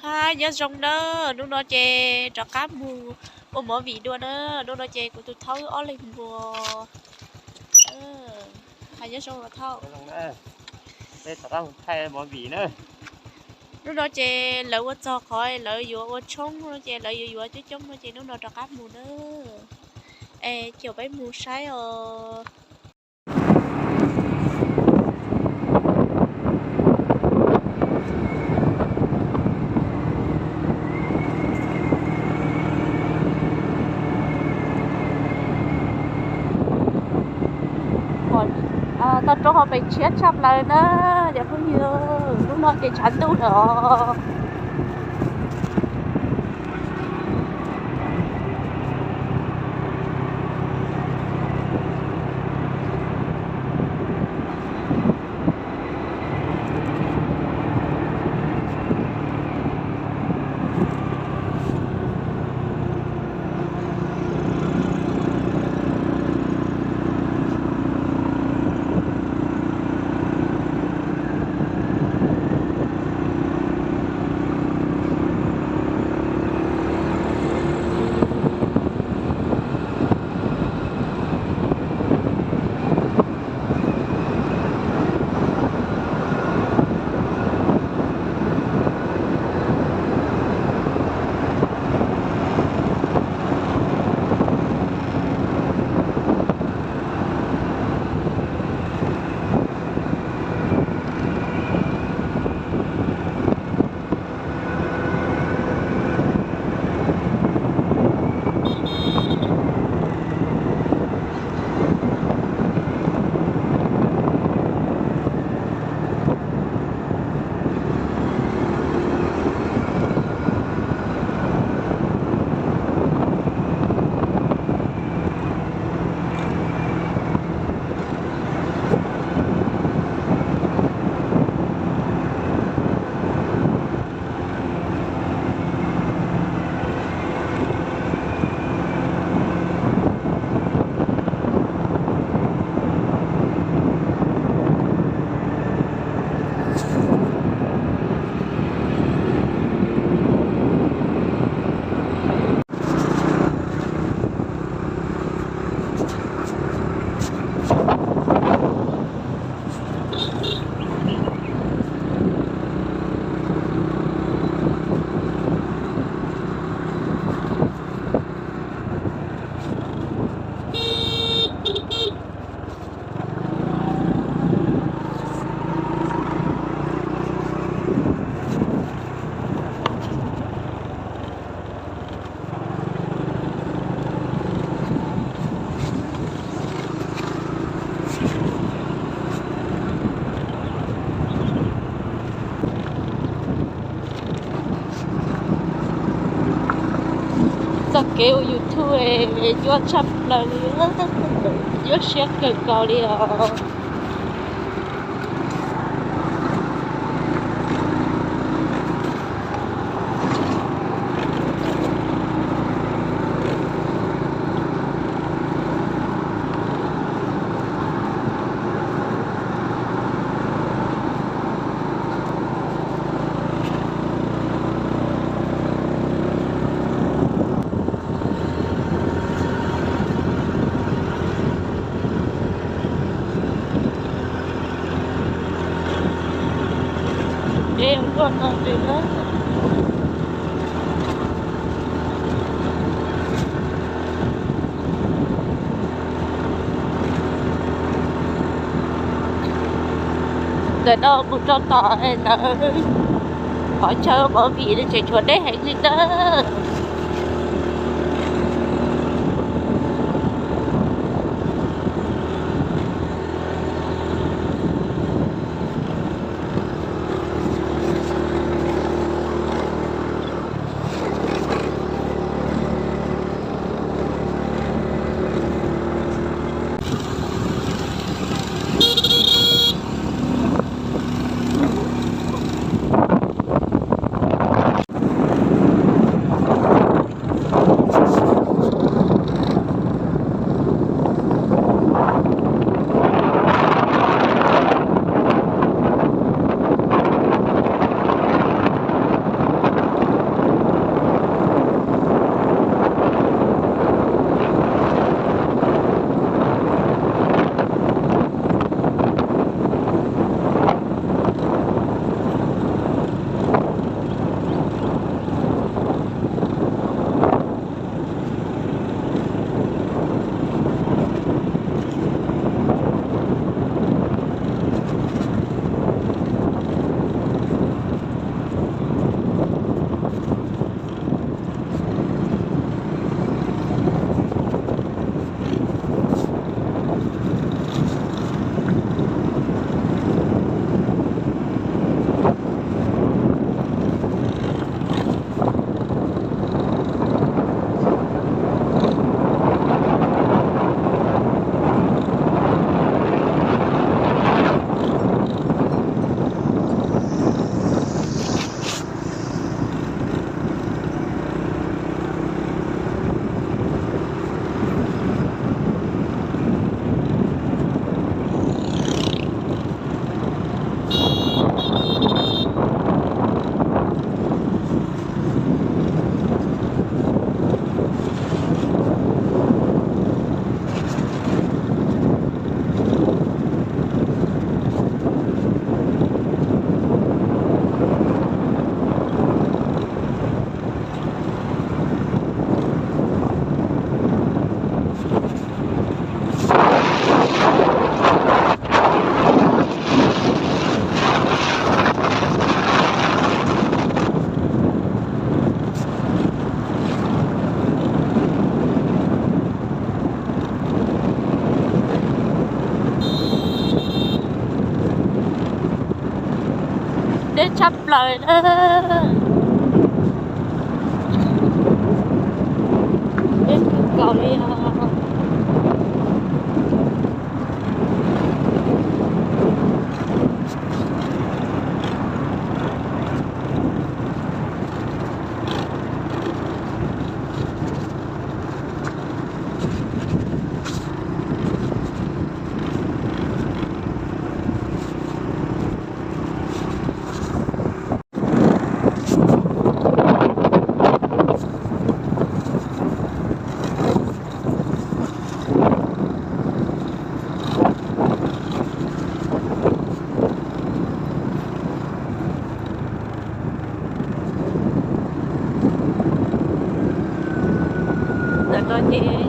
Nyob zoo na, hnub no ces rov qab mus ua movie dua na. Hnub no ces kuv tus thaub wb ob leeg mus. Hais nyob zoo los thaub. Hnub no ces lawv ua txog qhov lawv yuav ua tshoob no ces lawv yuav yuav coob coob no ces hnub no rov qab mus na. Es caum peb mus saib os. Toj roob ho pes tshiab tshaj plaws na, cov phooj ywg, hnub no ces tshav ntuj lawm os. Txoj kev ua YouTube nyuaj tshaj plaws li, nyuaj siab kawg nkaus li os. Ntawm no mus rau tom ntawd qhov chaw movie no tseem tshuav deb heev li ntag. Tshaj plaws na. Ib tug kaus li os. Ntawm no ces